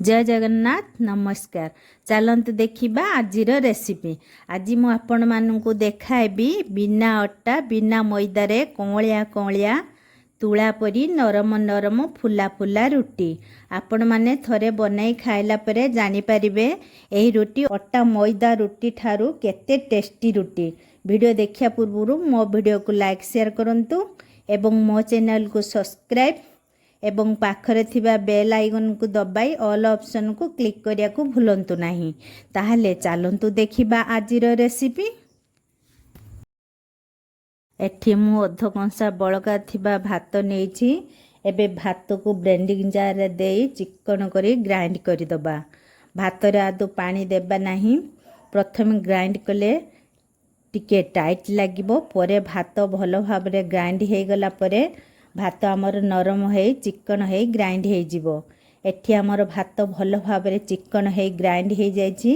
ଜୟ ଜଗନ୍ନାଥ, ନମସ୍କାର। ଚାଲନ୍ତୁ ଦେଖିବା ଆଜିର ରେସିପି। ଆଜି ମୁଁ ଆପଣମାନଙ୍କୁ ଦେଖାଇବି ବିନା ଅଟା, ବିନା ମଇଦାରେ କଅଁଳିଆ କଅଁଳିଆ, ତୁଳା ପରି ନରମ ନରମ, ଫୁଲା ଫୁଲା ରୁଟି। ଆପଣମାନେ ଥରେ ବନାଇ ଖାଇଲା ପରେ ଜାଣିପାରିବେ, ଏହି ରୁଟି ଅଟା ମଇଦା ରୁଟି ଠାରୁ କେତେ ଟେଷ୍ଟି ରୁଟି। ଭିଡ଼ିଓ ଦେଖିବା ପୂର୍ବରୁ ମୋ ଭିଡ଼ିଓକୁ ଲାଇକ୍, ସେୟାର କରନ୍ତୁ ଏବଂ ମୋ ଚ୍ୟାନେଲକୁ ସବସ୍କ୍ରାଇବ୍ ଏବଂ ପାଖରେ ଥିବା ବେଲ୍ ଆଇକନ୍କୁ ଦବାଇ ଅଲ୍ ଅପସନ୍କୁ କ୍ଲିକ୍ କରିବାକୁ ଭୁଲନ୍ତୁ ନାହିଁ। ତାହେଲେ ଚାଲନ୍ତୁ ଦେଖିବା ଆଜିର ରେସିପି। ଏଠି ମୁଁ ଅଧ କଂସା ବଳକା ଥିବା ଭାତ ନେଇଛି। ଏବେ ଭାତକୁ ବ୍ଲେଣ୍ଡିଂ ଜାର୍ରେ ଦେଇ ଚିକ୍କଣ କରି ଗ୍ରାଇଣ୍ଡ କରିଦେବା। ଭାତରେ ଆଦୌ ପାଣି ଦେବା ନାହିଁ। ପ୍ରଥମେ ଗ୍ରାଇଣ୍ଡ କଲେ ଟିକେ ଟାଇଟ୍ ଲାଗିବ। ପରେ ଭାତ ଭଲ ଭାବରେ ଗ୍ରାଇଣ୍ଡ ହେଇଗଲା ପରେ ଭାତ ଆମର ନରମ ହେଇ, ଚିକ୍କଣ ହେଇ ଗ୍ରାଇଣ୍ଡ ହେଇଯିବ। ଏଠି ଆମର ଭାତ ଭଲ ଭାବରେ ଚିକ୍କଣ ହେଇ ଗ୍ରାଇଣ୍ଡ ହେଇଯାଇଛି।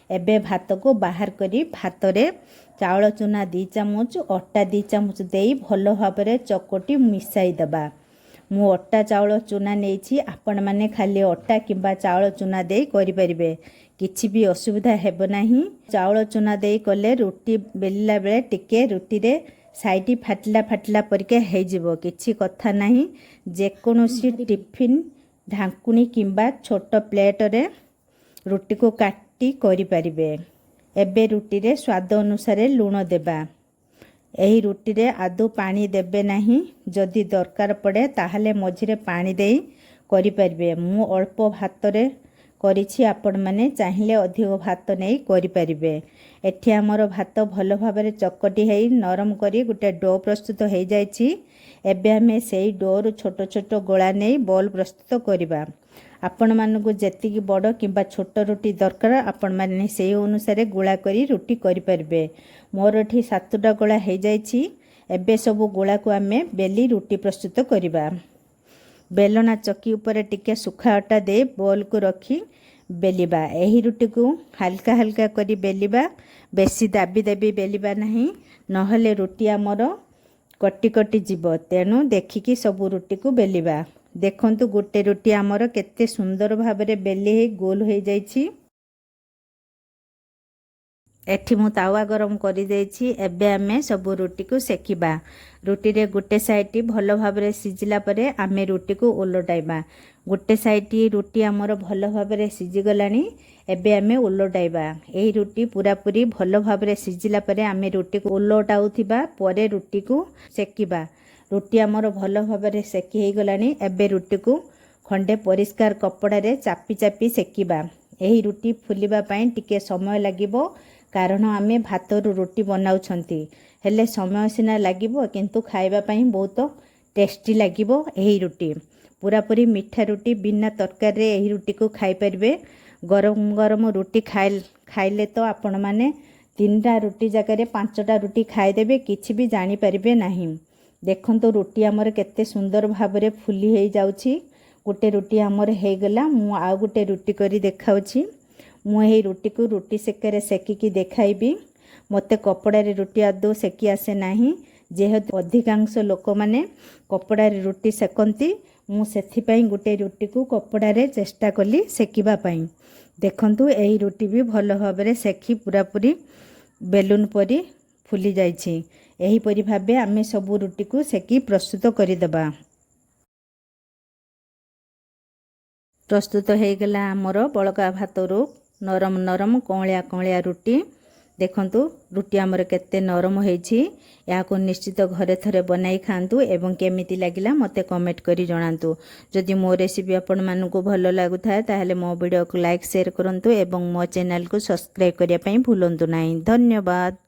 ଏବେ ଭାତକୁ ବାହାର କରି ଭାତରେ ଚାଉଳ ଚୁନା 2 ଚାମଚ, ଅଟା 2 ଚାମଚ ଦେଇ ଭଲ ଭାବରେ ଚକଟି ମିଶାଇ ଦେବା। ମୁଁ ଅଟା ଚାଉଳ ଚୁନା ନେଇଛି। ଆପଣମାନେ ଖାଲି ଅଟା କିମ୍ବା ଚାଉଳ ଚୁନା ଦେଇ କରିପାରିବେ, କିଛି ବି ଅସୁବିଧା ହେବ ନାହିଁ। ଚାଉଳ ଚୁନା ଦେଇ କଲେ ରୁଟି ବେଲିଲା ବେଳେ ଟିକେ ରୁଟିରେ ସାଇଡ଼ ଫାଟିଲା ଫାଟିଲା ପରିକା ହେଇଯିବ। କିଛି କଥା ନାହିଁ। ଯେକୌଣସି ଟିଫିନ୍ ଢାଙ୍କୁଣୀ କିମ୍ବା ଛୋଟ ପ୍ଲେଟରେ ରୁଟିକୁ କାଟି କରିପାରିବେ। ଏବେ ରୁଟିରେ ସ୍ୱାଦ ଅନୁସାରେ ଲୁଣ ଦେବା। ଏହି ରୁଟିରେ ଆଦୌ ପାଣି ଦେବେ ନାହିଁ। ଯଦି ଦରକାର ପଡ଼େ, ତାହେଲେ ମଝିରେ ପାଣି ଦେଇ କରିପାରିବେ। ମୁଁ ଅଳ୍ପ ଭାତରେ କରିଛି। ଆପଣମାନେ ଚାହିଁଲେ ଅଧିକ ଭାତ ନେଇ କରିପାରିବେ। ଏଠି ଆମର ଭାତ ଭଲ ଭାବରେ ଚକଟି ହେଇ ନରମ କରି ଗୋଟେ do ପ୍ରସ୍ତୁତ ହେଇଯାଇଛି। ଏବେ ଆମେ ସେଇ ଡୋରୁ ଛୋଟ ଛୋଟ ଗୋଳା ନେଇ ବଲ୍ ପ୍ରସ୍ତୁତ କରିବା। ଆପଣମାନଙ୍କୁ ଯେତିକି ବଡ଼ କିମ୍ବା ଛୋଟ ରୁଟି ଦରକାର, ଆପଣମାନେ ସେଇ ଅନୁସାରେ ଗୋଳା କରି ରୁଟି କରିପାରିବେ। ମୋର ଏଠି 7ଟା ଗୋଳା ହେଇଯାଇଛି। ଏବେ ସବୁ ଗୋଳାକୁ ଆମେ ବେଲି ରୁଟି ପ୍ରସ୍ତୁତ କରିବା। ବେଲଣା ଚକି ଉପରେ ଟିକେ ଶୁଖା ଅଟା ଦେଇ ବଲ୍କୁ ରଖି ବେଲିବା। ଏହି ରୁଟିକୁ ହାଲକା ହାଲକା କରି ବେଲିବା, ବେଶୀ ଦାବି ଦାବି ବେଲିବା ନାହିଁ, ନହେଲେ ରୁଟି ଆମର କଟି କଟି ଯିବ। ତେଣୁ ଦେଖିକି ସବୁ ରୁଟିକୁ ବେଲିବା। ଦେଖନ୍ତୁ, ଗୋଟେ ରୁଟି ଆମର କେତେ ସୁନ୍ଦର ଭାବରେ ବେଲି ହେଇ ଗୋଲ ହେଇଯାଇଛି। ଏଠି ମୁଁ ତାୱା ଗରମ କରିଦେଇଛି। ଏବେ ଆମେ ସବୁ ରୁଟିକୁ ସେକିବା। ରୁଟିରେ ଗୋଟେ ସାଇଡ଼ ଭଲ ଭାବରେ ସିଝିଲା ପରେ ଆମେ ରୁଟିକୁ ଓଲଟାଇବା। ଗୋଟେ ସାଇଡ଼ ରୁଟି ଆମର ଭଲ ଭାବରେ ସିଝିଗଲାଣି। ଏବେ ଆମେ ଓଲଟାଇବା। ଏହି ରୁଟି ପୁରାପୁରି ଭଲ ଭାବରେ ସିଝିଲା ପରେ ଆମେ ରୁଟିକୁ ଓଲଟାଉଥିବା ପରେ ରୁଟିକୁ ସେକିବା। ରୁଟି ଆମର ଭଲ ଭାବରେ ସେକି ହେଇଗଲାଣି। ଏବେ ରୁଟିକୁ ଖଣ୍ଡେ ପରିଷ୍କାର କପଡ଼ାରେ ଚାପି ଚାପି ସେକିବା। ଏହି ରୁଟି ଫୁଲିବା ପାଇଁ ଟିକେ ସମୟ ଲାଗିବ, କାରଣ ଆମେ ଭାତରୁ ରୁଟି ବନାଉଛନ୍ତି। ହେଲେ ସମୟ ସିନା ଲାଗିବ, କିନ୍ତୁ ଖାଇବା ପାଇଁ ବହୁତ ଟେଷ୍ଟି ଲାଗିବ ଏହି ରୁଟି। ପୁରାପୁରି ମିଠା ରୁଟି। ବିନା ତରକାରୀରେ ଏହି ରୁଟିକୁ ଖାଇପାରିବେ। ଗରମ ଗରମ ରୁଟି ଖାଇଲେ ତ ଆପଣମାନେ ତିନିଟା ରୁଟି ଜାଗାରେ ପାଞ୍ଚଟା ରୁଟି ଖାଇଦେବେ, କିଛି ବି ଜାଣିପାରିବେ ନାହିଁ। ଦେଖନ୍ତୁ, ରୁଟି ଆମର କେତେ ସୁନ୍ଦର ଭାବରେ ଫୁଲି ହେଇଯାଉଛି। ଗୋଟେ ରୁଟି ଆମର ହେଇଗଲା। ମୁଁ ଆଉ ଗୋଟେ ରୁଟି କରି ଦେଖାଉଛି। ମୁଁ ଏହି ରୁଟିକୁ ରୁଟି ସେକାରେ ସେକିକି ଦେଖାଇବି। ମୋତେ କପଡ଼ାରେ ରୁଟି ଆଦୌ ସେକି ଆସେ ନାହିଁ। ଯେହେତୁ ଅଧିକାଂଶ ଲୋକମାନେ କପଡ଼ାରେ ରୁଟି ସେକନ୍ତି, ମୁଁ ସେଥିପାଇଁ ଗୋଟେ ରୁଟିକୁ କପଡ଼ାରେ ଚେଷ୍ଟା କଲି ସେକିବା ପାଇଁ। ଦେଖନ୍ତୁ, ଏହି ରୁଟି ବି ଭଲ ଭାବରେ ସେକି ପୁରାପୁରି ବେଲୁନ ପରି ଫୁଲି ଯାଇଛି। ଏହିପରି ଭାବେ ଆମେ ସବୁ ରୁଟିକୁ ସେକି ପ୍ରସ୍ତୁତ କରିଦେବା। ପ୍ରସ୍ତୁତ ହେଇଗଲା ଆମର ବଳକା ଭାତରୁ ନରମ ନରମ, କଅଁଳିଆ କଅଁଳିଆ ରୁଟି। ଦେଖନ୍ତୁ, ରୁଟି ଆମର କେତେ ନରମ ହେଇଛି। ଏହାକୁ ନିଶ୍ଚିତ ଘରେ ଥରେ ବନାଇ ଖାଆନ୍ତୁ ଏବଂ କେମିତି ଲାଗିଲା ମୋତେ କମେଣ୍ଟ କରି ଜଣାନ୍ତୁ। ଯଦି ମୋ ରେସିପି ଆପଣମାନଙ୍କୁ ଭଲ ଲାଗୁଥାଏ, ତାହେଲେ ମୋ ଭିଡ଼ିଓକୁ ଲାଇକ୍, ସେୟାର କରନ୍ତୁ ଏବଂ ମୋ ଚ୍ୟାନେଲକୁ ସବସ୍କ୍ରାଇବ୍ କରିବା ପାଇଁ ଭୁଲନ୍ତୁ ନାହିଁ। ଧନ୍ୟବାଦ।